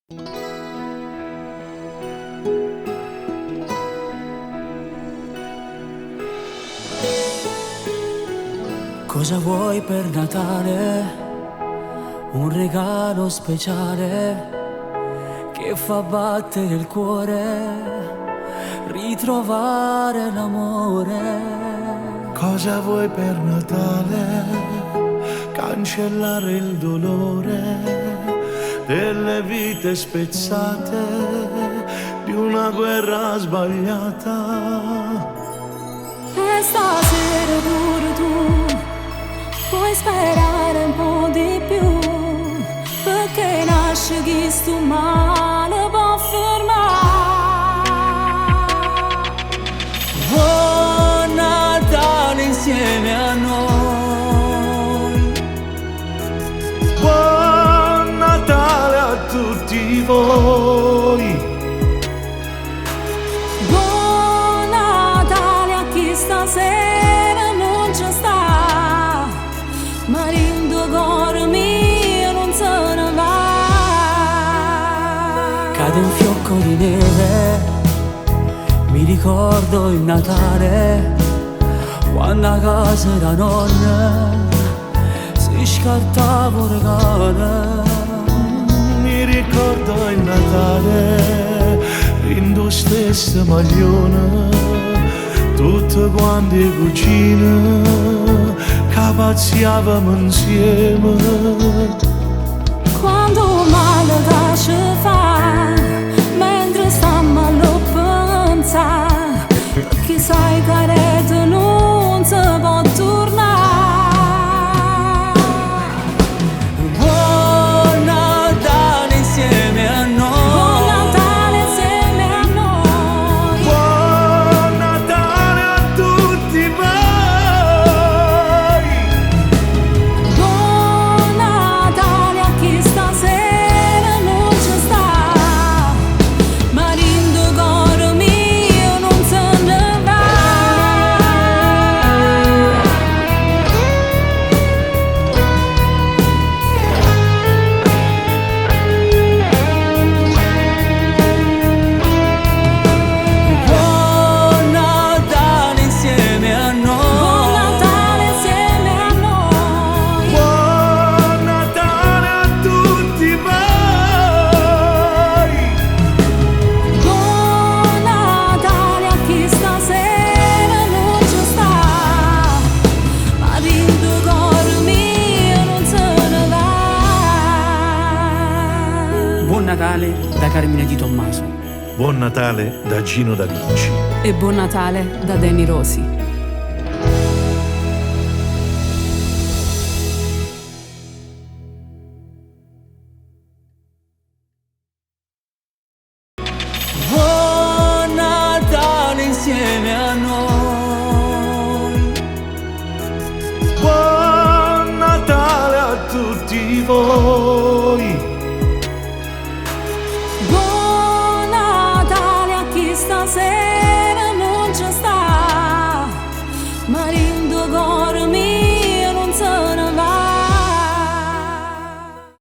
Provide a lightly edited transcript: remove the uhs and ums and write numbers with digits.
Cosa vuoi per Natale? Un regalo speciale che fa battere il cuore, ritrovare l'amore. Cosa vuoi per Natale? Cancellare il dolore delle vite spezzate, di una guerra sbagliata. E stasera pure tu puoi sperare un po' di più, perché nasce chi sto male può fermare. Buon Natale insieme a noi. Buon Natale a tutti voi. Buon Natale a chi stasera non ci sta, ma dint' core mio non se ne va. Cade un fiocco di neve, mi ricordo il Natale, quando a casa da nonna si scartava un regalo. Mi ricordo il Natale, in stesso maglione, tutte quante cucine, che pazziavamo insieme. Quando male che ci fa, mentre stiamo a pensare, perché sai che rete non si può tornare. Buon Natale insieme a noi. Buon Natale insieme a noi. Buon Natale a tutti voi. Buon Natale a chi stasera non ci sta, ma dint' core mio non se ne va. Buon Natale insieme a noi. Buon Natale insieme a noi. Buon Natale a tutti voi. Buon Natale a chi stasera non ci sta, ma dint' core mio non se ne va. Buon Natale da Carmine Di Tommaso. Buon Natale da Gino Da Vinci. E buon Natale da Danny Rosi. Buon Natale insieme a noi. Buon Natale a tutti voi. Buon